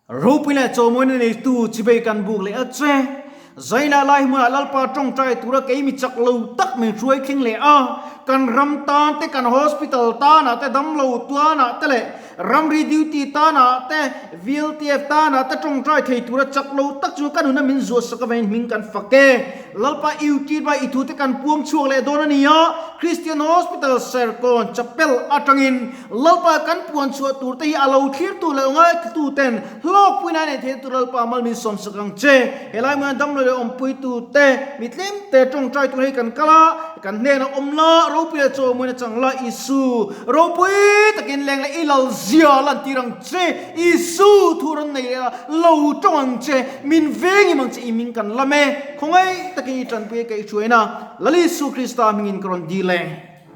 Ropui leh chawmawina neitu chibei kan buk leh a che. Zaina lai hmunah Lalpa tawngtai tura kei mi chak lo tak min hruai thleng leh a, kan ram tan te, kan hospital tanah te, damlo tuanah te leh ramri duty tanah te, VLTF tanah te tawngtai thei tura chak lo tak chu ka nuna min zuahsak avangin hming kan fak e. Lalpa UT bai i thute kan puang chhuak leh dawn a ni a, Christian Hospital Serkawn Chapel atangin Lalpa kan puan chhuah tur te hi a lo thlirtu leh ngaithatu ten hlawkpuina a neih theihna tur Lalpa mal min sawmsak ang che. Helai hmuna damlo leh awmpuitu te, mi tlem te tawngtai tur hei kan kal a, kan hnenah awm la, ropui leh chawimawina chang la Isu ropui takin leng leh i lal zia lantir ang che, Isu thu rawn nei leh la, lo tawng ang che, min vengim ang che i ming kan lam e, khawngaih takin i tanpui e kaihhruaina Lal Isu Krista hmingin ka rawn dil e.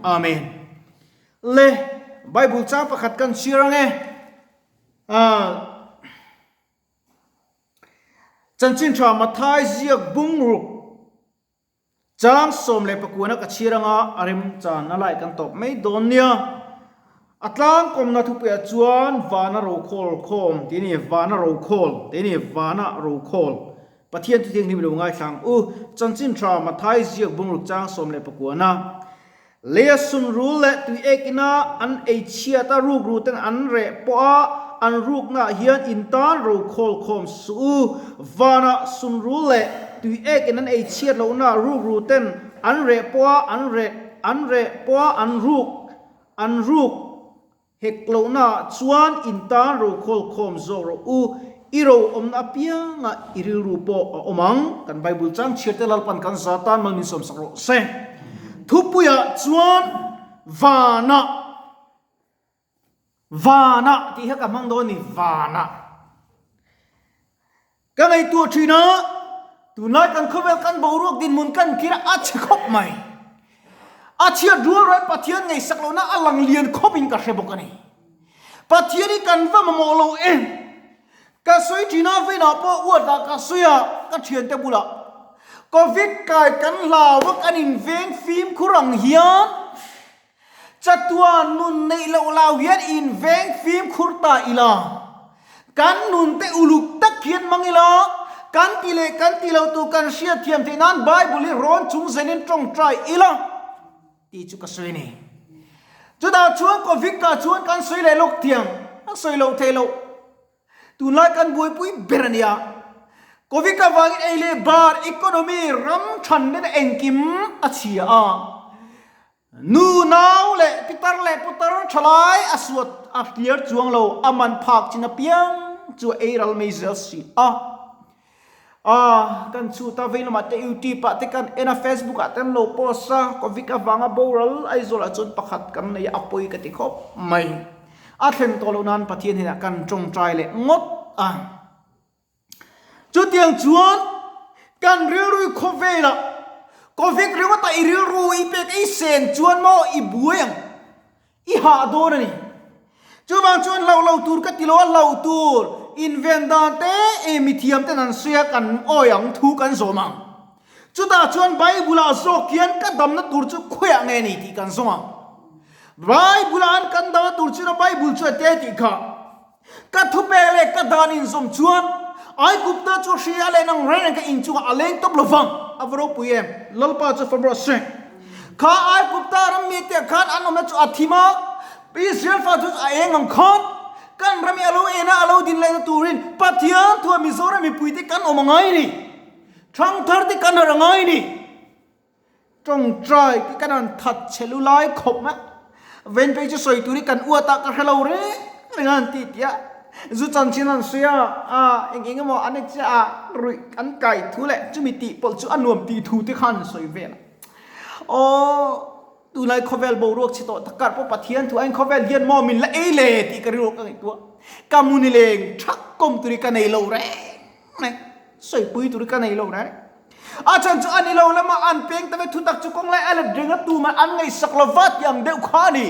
Amen. Le, Bible chang pakhat kan chhiar ang e. Chanchin tha Mathai ziak bungruk chang 19 ka chhiar anga a rem chan a lai kan tawp mai dawn nia. A tlang kawmna thupuiah chuan vana rokhawl khawm tih a ni, vana rokhawl tih a ni, vana rokhawl. Pathian thuthianghlim lo ngaithlang u. Chanchin tha Mathai ziak bungruk chang 19. Leia sunrul leh tui ek ina an ei chhiat a rukru ten an reh pawh a, an ruknaah hian in tan ro khawl khawm suh u. Vanah sunrul leh tui ek in an ei chhiat lohnaah rukru ten an reh pawh a, an reh an reh pawh a an ruk an ruk hek lohnaah chuan in tan ro khawl khawm zawk rawh u. I ro awmna apiangah i rilru pawh a awm ang. Kan Bible chang chhiar te Lalpan kan za tan mal min sawmsak rawh se. Thupuiah chuan vanah vanah tih kha ka hmang dawn a ni, vanah. Ka ngaihtuah thin a, tunlai kan khawvel kan boruak dinhmun kan thlir a, a chhe khawp mai. A chhiat rual rual Pathian ngaihsak lohna a lang lian khawpin ka hre bawk a ni. Pathian hi kan va mamawh lo em? Ka sawi thin a, vawiinah pawh uatah ka sawi a, ka thiante bulah Covid kai kan hlau a, kan inveng fimkhur ang hian Chatuan nun neih loh lau hian inveng fimkhur ta ila, kan nun te uluk tak hian hmang ila, kan ti leh kan ti lo tur kan hriat thiam theih nan Bible hi rawn chung zenin tawngtai ila tih chu ka sawi a ni. Chutah chuan Covid kah chuan kan sawi leh lawk thiang, a sawi loh theih loh. Tunlai kan buaipui ber a nia. Covid avangin ei leh bar, economy, ram than nena engkim a chhia a. Nu nau leh pitar leh putar thalai a suat a hliar chuang lo, a man phak chin apiang chu a ei ral mai zel si a. A kan chhut a, vei lamah te YouTube ah te kan en a, Facebook ah te an lo post a, Covid avanga boral Aizawl ah chuan pakhat kan nei a, a pawi ka ti khawp mai. A thlen tawh loh nan Pathian hnenah kan tawngtai leh ngawt a. Chutiang chuan kan rilru khawvelah Covid ringawta i rilru i pek ei sen chuan maw i buai ang, i hah dawn a ni. Chuvang chuan hlauh lo tur ka ti lo a, hlauh tur inven dan te e mithiam ten an sawi a, kan awi ang thu kan zawm ang. Chutah chuan Bible-ah zawk hian ka damna tur chu khawiah nge ni tih kan zawng ang. Bible-ah an kan damna tur chu na Bible chu a te tih kha. Ka thupek leh ka dan inzawm chuan Aigupta chu hri a len ang reng reng ka inchungah a leng tawp lo vang. A va ropui em! Lalpa chu fam rawh se. Kha Aigupta ram mite ah khan an awmna chu a thim a, Israel fa chu a eng ang khan kan ram hi a lo en a, a lo din lehna turin Pathian thua Mizoram mipuite kan awm a ngai a ni. Thangthar te kan harh a ngai a ni. Tawngtai te kan han that chhe lu lai khawp mai. Ven phei chu sawi tur hi kan uat a, ka hre lo reng reng a han ti tih a. Zu chanchin an sawi a, a eng eng emaw an chiah a, ruih an kai thu leh chumi tih pawlh chu a nuam tih thu te khan an sawi vel a. Aw, tunlai khawvel boruak chhe tawh takah pawh Pathian thu aiin khawvel hian maw min la ei le tih ka rilru ka ngaihtuah. Ka muni leng thak kawm tur hi ka nei lo reng reng. Sawipui tur hi ka nei lo reng. A chhan chu a ni lo lama an peng ta ve thutak chu kawng lai a let reng a tuman an ngaihsak lo va tih ang deuh kha a ni.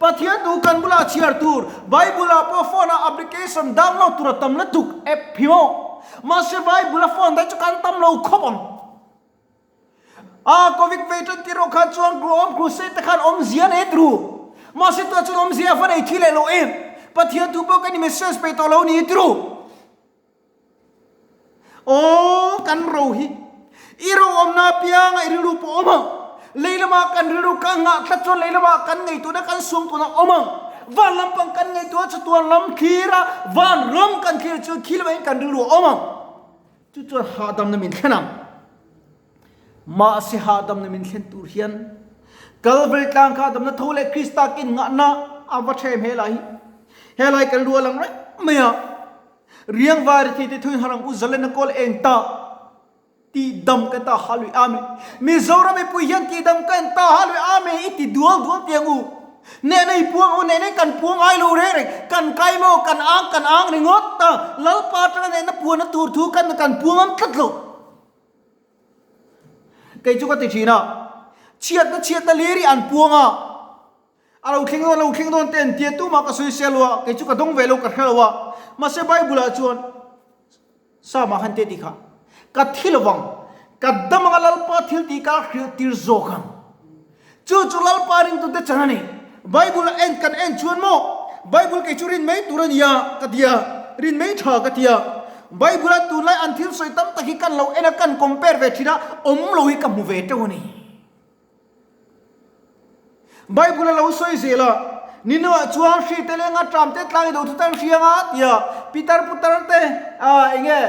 Pathian duh kan bulah chhiar tur Bible ah pawh phone ah application download tur a tam lutuk app hi maw. Mahse Bible a phone daih chu kan tam lo khawp ang. A Covid vei tan tir rawh khan chuan Gluom Crusade te khan awmzia nei tru. Mahse tunah chuan awmzia a va nei thi leh lo em. Pathian thu pawh kan i message peih tawh lo ni tru. Aw, kan ro hi i ro awmna apianga i rilru pawh awm ang. Lei lamah kan rilru ka ngah tlat chuan lei lamah kan ngaihtuahna kan suam tuna awm ang. Van lampang kan ngaihtuah chatuan lam thlir a, van ram kan thlir chuan khi lamah hian kan rilru a awm ang. Chu chuan hahdamna min thlen ang. Mahse hahdamna min thlen tur hian Kalvari tlang kha damna tho leh Krista kin ngahna a va tha em helai hi. Helai kan rilru a lang reng mai a. Riangvai rethei te thuin harang u zalen a kawl eng ta ti dam kan ta ha lui amen. Mizoram mipui hian ti dam kan ta ha lui amen i ti dual dual tiang u. Nehna i puang u nehna kan puang ai lo reng reng kan kai maw kan ang kan ang ringawt ta Lalpa atanga nehna puanna tur thu kan kan puang am tlat lo. Kei chu ka ti thin a chhiatna chhiatna lir hi an puang a. A lo thleng dawn, a lo thleng dawn te an tia tumah ka sawi sel lo a, kei chu ka dawng ve lo ka hre lo a. Mahse Bible ah chuan Psalm ah khan te tih kha, Ka thi lo vang, ka dam anga Lalpa thil tih ka hrilh tir zawk ang. Chu chu Lalpa ringtute chan a ni. Bible a en kan en chuan maw Bible kei chu rin mai tur a nia ka ti a, rin mai tha ka ti a. Bible a tunlai an thil sawi tam tak hi kan lo en a, kan compare ve thin a, awm lo hi ka hmu ve teuh a ni. Bible a lo sawi zel a, Ninoah chuan hri te lenga tram te tlang i do thu tan hriang a tia pitar putar te eng nge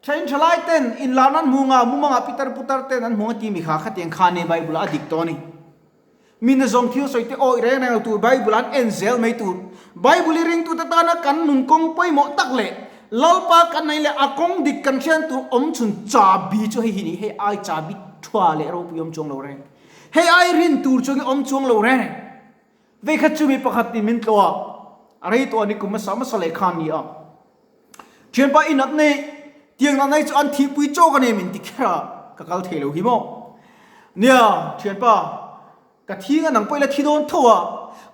thain thalai ten inlan an hmu nga mumangah pitar putar ten an hmu nga ti mi kha khatiang khan e Bible a dik tawh a ni. Mi nazawng thil sawi te awih reng reng lo tur Bible an en zel mai tur. Bible i ringtute tana kan nun kawng pawimawh tak leh Lalpa kan nei leh a kawng dik kan hrian tur awm chhun chabi chu hei hi ni, hei ai chabi thua leh ropui awm chuang lo reng. Hei ai rin tur chuang i awm chuang lo reng. Veikhat chu mi pakhat nih min tlawh a, a rei tawh a ni kum hmasa hmasa leh khan ni a. Thianpa i nat nei, tiang nat nei chu an thihpui chawk a nei min ti kher a, ka kal thei lo hi maw. Nia, thianpa, ka thi nga nang pawh i la thi dawn tho a,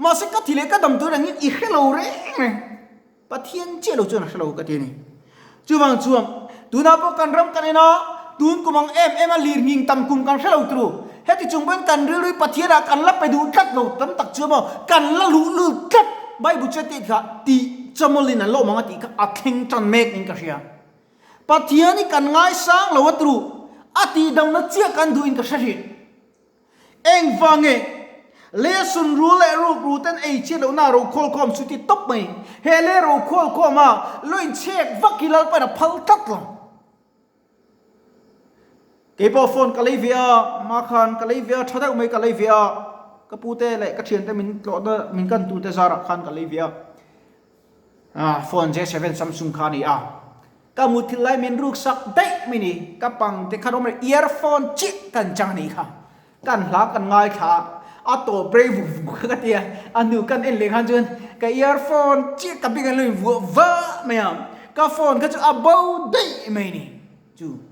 mahse ka thi leh ka dam tur angin i hre lo reng reng. Pathian chiah lo chuan a hre lo ka ti a ni. Chuvang chuan tunah pawh kan ram kan en a, tun kum ang em em a lir nghing tam kum kan hre lo turu. Heti chung pawhin kan rilru hi Pathianah kan la pe duh tlat lo tam tak chu maw kan la luh lut tlat. Bible chuan tih kha tih chawmawlin an la awm ang a tih kha a thleng tan mek in ka hria. Pathian hi kan ngaisang lo a turu, a tihdamna chiah kan duhin ka hre thin. Engvange? Lesun rul leh ruk ru ten ei chhiat lohna ro khawlkhawm chu ti tawp mai. He le ro khawlkhawm a lo inchhek vak hi Lalpain a phal tlat lo. Kei pawh phone ka lei ve a, ma khan ka lei ve a, tha deuh mai ka lei ve a, ka pu te leh ka thiante min tlawhna min kan tu te zarah khan ka lei ve a. Phone J7 Samsung kha a ni a, ka muthilh lai min ruk sak daih mai ni, ka pang te khan awm reng earphone chiah kan chang a nih kha, kan hla kan ngaithla a, a tawp rei vuk vuk kha ka ti a, a hnu kan en leh khan chuan ka earphone chiah ka beng an lo invuah vah mai a, ka phone kha chu a bo daih mai ni chu.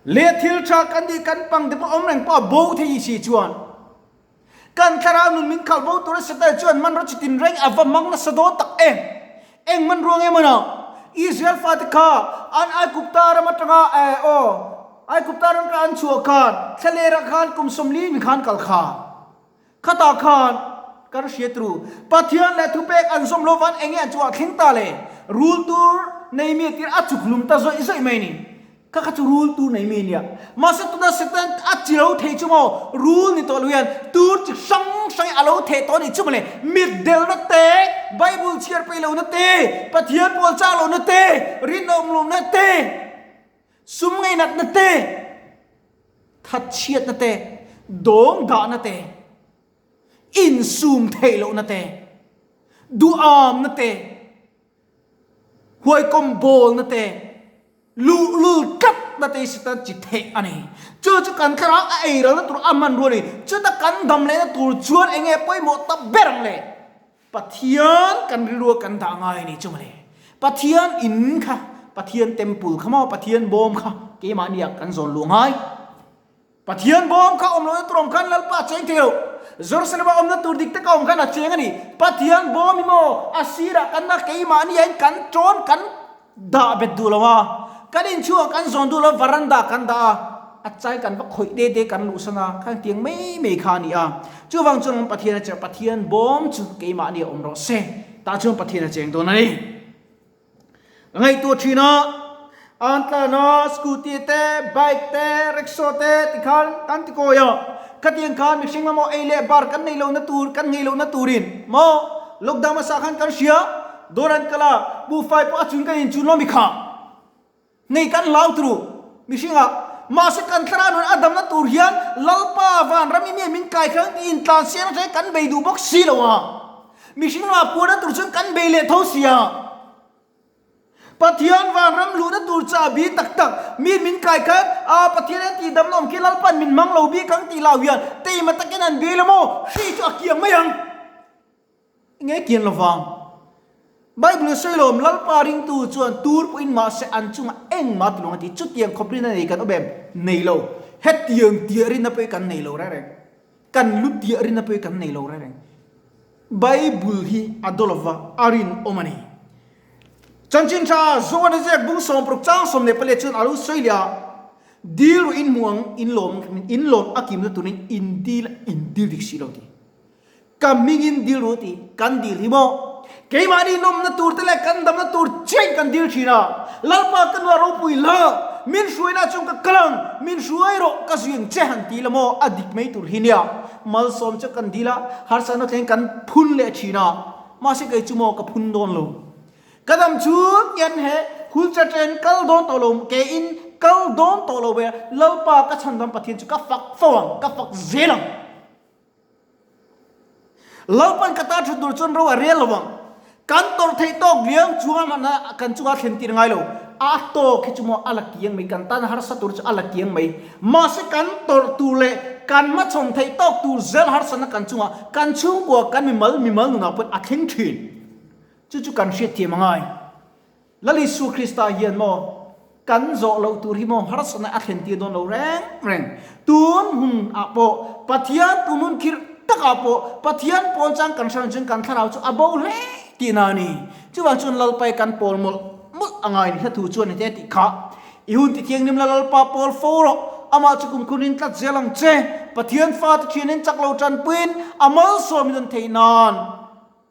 Leh thil tha kan tih kan pang te pawh awm reng pawh a bo thei si chuan. Kan thlarau nun min khalh bo tura Satan chuan hmanraw chi tin reng a va hmang nasa dawn tak em? Eng hmanrua nge maw nang? Israel fate kha an Aigupta ram atanga eh aw Aigupta ram atanga an chhuah khan thlalerah khan kum 40 mi khan kal kha. Khatah khan kan hriat ru Pathian leh thupek an zawm lo van enge an chungah thleng ta le? Rul tur nei mi tir a chuk hlum ta zawih zawih mai ni. Kha kha chu rul tur nei mi nia. Mahse tuna Satan a chi lo thei chu maw rul ni tawh lo hian tur chi hrang hrang hi a lo theh tawh a ni chu mawle. Mitdelna te, Bible chhiar peih lohna te, Pathian pawl chak lohna te, rinawm lohna te, sum ngeinatna te, thatchhiatna te, dawng dahna te, insum theih lohna te, duhamna te, huaikawm bawlna te, Luhlul tlatna te hi Satan chi theih a ni. Chu chu kan thlarau a ei ralna tur a hmanrua a ni. Chuta kan dam lehna tur chuan eng nge pawimawh ta ber ang le? Pathian kan rilrua kan dah ngai a ni chu mawle. Pathian in kha, Pathian temple kha maw, Pathian bawm kha keimahni ah kan zawn luh ngai. Pathian bawm kha awm lohna tur awm khan Lalpa a cheng thei lo. Jerusalem a awmna tur dik taka awm khan a cheng a ni. Pathian bawm hi maw a sirah kan na keimahni ah hian kan tawn kan dah bet duh lo a, kan inchhungah kan zawn duh lo varanda kan dah a, a chai kan va khawih de de kan luhsan a, khang tiang mai mai kha a ni a. Chuvang chuan Pathian a cheng Pathian bawm chu keimahni ah awm rawh se. Tah chuan Pathian a cheng dawn a ni. Ka ngaihtuah thin a. An tlan a, scooty te, bike te, rickshaw te tikhan kan ti kawi a. Khatiang khan mihring emaw ei leh bar kan neih lohna tur, kan nghei lohna turin maw lockdown hmasa khan kan hria, dawr an kal a, buhfai pawh a chun kan inchun lawmi kha. Nei kan hlau turu mihring ah, mahse kan thlarau nun a damna tur hian Lalpa vanram i mi min kai khan tiin tlan siam atangin kan bei duh bawk si lo a. Mihring lamah puarna tur chuan kan bei leh tho si a. Pathian vanram luhna tur chahbi tak tak mi min kai khan a Pathian hian tih damna awm khi Lalpan min hmang lo bik ang tih lau hian teima takin an bei lo maw? Hri chu a kiang mai ang. Nge kian lo vang? Bible sawi lawm Lalpa ringtu chuan tur pawhin mahse an chungah engmah ti lo ang a ti. Chutiang khawp rinna nei kan awm em? Nei lo. Hetiang tiah rinna pawh hi kan nei lo reng reng. Kan lu tiah rinna pawh hi kan nei lo reng reng. Bible hi a daw lova a rinawm a ni. Chanchin tha Zoan a ziak bung 60 chang 14 chuan a lo sawi leh a, Dil ru in hmu ang, in lawm in lawm a kimna turin in dil in dil dik si lo ti. Ka hmingin dil ru ti, kan dil hi maw? Keimahni nawmna tur te leh kan damna tur chiahin kan dil thin a, Lalpa ka nua ropui la, min hruaina chung ka kal ang, min hruai rawh ka zui ang che han ti la maw? A dik mai tur hi nia, malsawm chu kan dil a, harsatna thleng kan phun leh thin a, mahse kei chu maw ka phun dawn lo. Ka dam chhung hian he wheelchair train kal dawn tawh lo, ke in kal dawn tawh lo ve, Lalpa ka chhandam Pathian chu ka fak fo ang, ka fak zel ang. Lalpan ka ta ṭhat tur chuan ro a rel lo ang. Kan tawrh theih tawk liang chunga hmanah kan chunga thlen tir ngai lo. A tawk hi chu maw a la kiang mai, kan tan harsa tur chu a la kiang mai. Mahse kan tawrh tur leh kan hmachhawn theih tawk tur zel harsatna kan chunga kan chhungkua kan mimal mimal nunah pawhin a thleng ṭhin. Chu chu kan hriatthiam a ngai. Lal Isua Krista hian maw kan zawh loh tur hi maw harsatna a thlen tir dawn lo reng reng. Tun hun ah pawh Pathian tun hun khirh tak ah pawh Pathian pawn chang kan hran chuan kan thlarau chu a bo hle tihna a ni. Chuvang chuan Lalpai kan pawl mawlh mawlh a ngai ni hla thu chuan hete tih kha i hun ti thianghlim la Lalpa pawl fo rawh amah chu kum khun in tlat zel ang che. Pathian fate thianin chak lo tanpuiin a malsawmin an theih nan.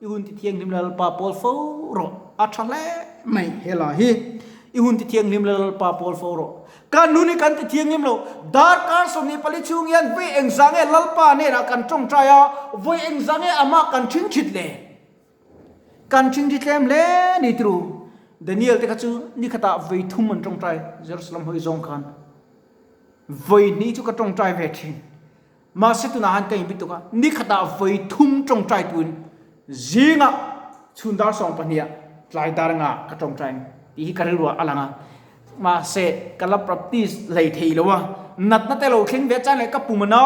I hun ti thianghlim Lalpa pawl fo rawh. A tha hle mai he la hi. I hun ti thianghlim Lalpa pawl fo rawh. Kan hun hi kan ti thianghlim lo. Darkar 24 chhung hian vawi engzah nge Lalpa hnenah kan tawngtai a, vawi engzah nge amah kan thingthit le? Kan thingthi tlem hle ni tru. Daniel te kha chu nikhatah vawi thum an tawngtai Jerusalem hawi zawng khan. Vawi hnih chu ka tawngtai ve thin. Mahse tunah han ka inbit tuk a, nikhatah vawi thum tawngtai tuin zingah chhun dar 12 ah tlai dar nga ka tawngtai ang tih hi ka rilruah a lang a. Mahse ka la practice hlei thei lo a, natna te lo thleng ve a, chang leh ka pum a na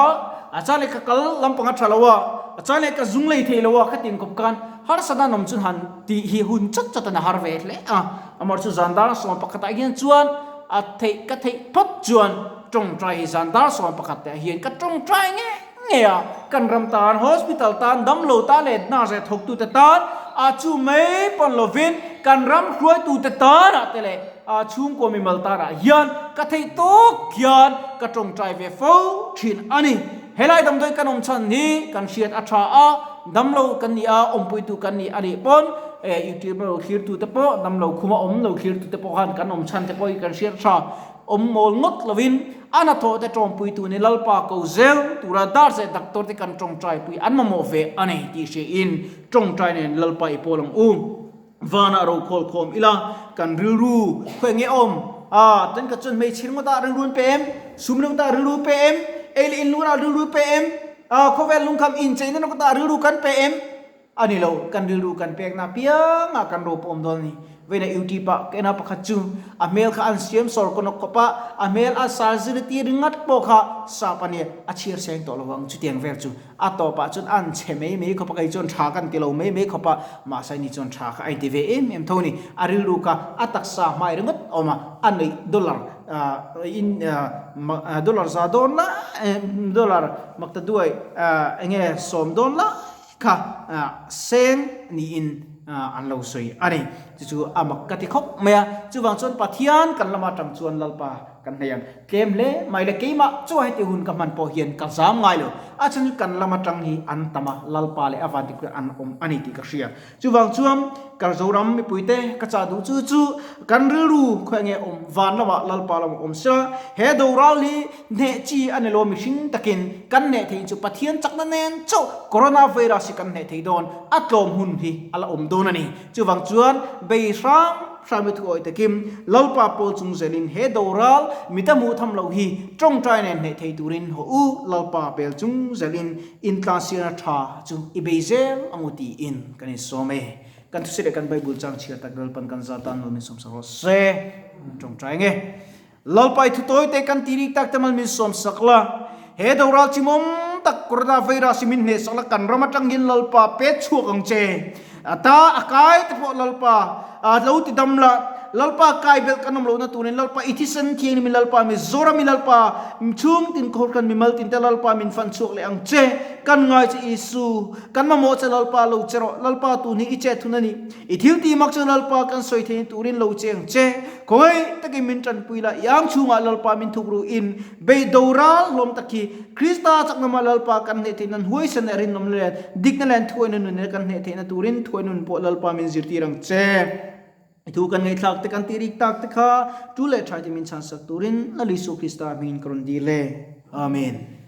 a, chang leh ka kal lampang a tha lo a, a chang leh ka zung lei thei lo a, khatiang kawp khan harsatna an awm chu han tih hi hun chat chat an a har ve hle a. Amaherawhchu zan dar 11 ah hian chuan a theih ka theih phawt chuan Tawngtai hi zan dar 11 te ah hian ka tawngtai nge nge a, kan ram tan, hospital tan, damlo tan leh nurse leh thawktute tan a chu mai pawn lovin kan ram hruaitute tan ah te leh a chhungkaw mimal tan ah hian ka theih tawk hian ka tawngtai ve fo thin a ni. Helai damdawi kan awm chhan hi kan hriat a tha a, damlo kan ni a, awmpuitu kan ni a nih pawn YouTube lo thlirtute pawh damlo khuma awm lo thlirtute pawh khan kan awm chhan te pawh hi kan hriat tha. Awm mawl ngawt lovin a hnathawh te tawngpui tu ni Lalpa ko zel tura dar zeh doctor te kan tawngtaipui an mamawh ve a ni tih hriain tawngtai nen Lalpa i pawl ang u. Vanah ro khawl khawm ila kan rilru khawi nge awm a ten ka chuan hmeichhe ringawt ah rilru an pe em? Sum ringawt ah rilru pe em? Ei leh in lung ah rilru pe em? Khawvel lungkham incheina ringawt ah rilru kan pe em? A ni lo, kan rilru kan pekna apiangah kan ro pawm dawn a ni. Vawiina YouTube ah ka en a pakhat chu a hmel kha an siam sawr kaw nawk khawp a, a hmel a sar zirtir ngat pawh kha sap a nia, a chhiar seng tawh lo ang chutiang vel chu. A tawpah chuan an chhe mai mai khawp a, kei chuan tha kan ti lo mai mai khawp a, mahse ni chuan tha kha a inti ve em em tho a ni. A rilru kha a taksa hmai ringawt a awm a, a neih dollar in dollar za dawn lai dollar maktaduai enge sawm dawn lai Kha seng niin an lo sawi a ni. Chu chu a mak ka ti khawp mai a. Chuvang chuan Pathian kan lama tang chuan Lalpa. Kan hnei ang. Tlem hle mai le keimah chuah heti hun ka hman pawh hian ka zam ngai lo. A chhan chu kan lam atang hi an tam a, Lalpa leh a vandik an awm a ni tih ka hria. Chuvang chuan ka Zoram mipuite ka chah duh chu chu kan rilru khawi nge awm van lamah Lalpa lamah awm sela, he doral hi hneh chi a ni lo mihring takin kan hneh theih chu Pathian chakna nen chauh Corona virus hi kan hneh thei dawn a tlawm hun hi a la awm dawn a ni. Chuvang chuan bei hrang hrang mi thuawi takin Lalpa pawl chung zelin he doral mita hmuh tham loh hi tawngtai nen hneh thei turin haw u Lalpa bel chung zelin intlansialna tha chu i bei zel ang u tiin kan insawm e. Kan thusi leh kan Bible chang chhiar tak Lalpan kan za tan lo min sawmsak rawh se. Tawngtai nge. Lalpa i thutawi te kan ti rik tak te mal min sawmsak la. He doral chimawm tak Corona virus hi min hnehsak la kan ram atang hian Lalpa pet chhuak ang che. A ta a kai te pawh Lalpa a lo ti dam la. Lalpa kai belh kan awm lohna turin Lalpa i thisen thianghlim in Lalpa Mizoram i Lalpa chhung tin khawr kan mimal tin te Lalpa min fan chhuak leh ang che. Kan ngai che Isu kan mamawh che Lalpa lo che rawh. Lalpa tun hi i chet hun a ni. I thil tih mak chu Lalpa kan sawi theihna turin lo che ang che. Khawngaih takin min tanpui la, i ang chhungah Lalpa min thuk ru in bei do ral hlawm tak hi Krista chaknamah Lalpa kan hneh theih nan huaisan leh rinawmna leh dikna leh thuawihna nun nena kan hneh theihna turin thuawih nun pawh Lalpa min zirtir ang che. I thu kan ngaihthlak te kan tih rik tak te kha tu leh thaite min chhansak turin Lal Isu Krista hmingin ka rawn dil e. Amen.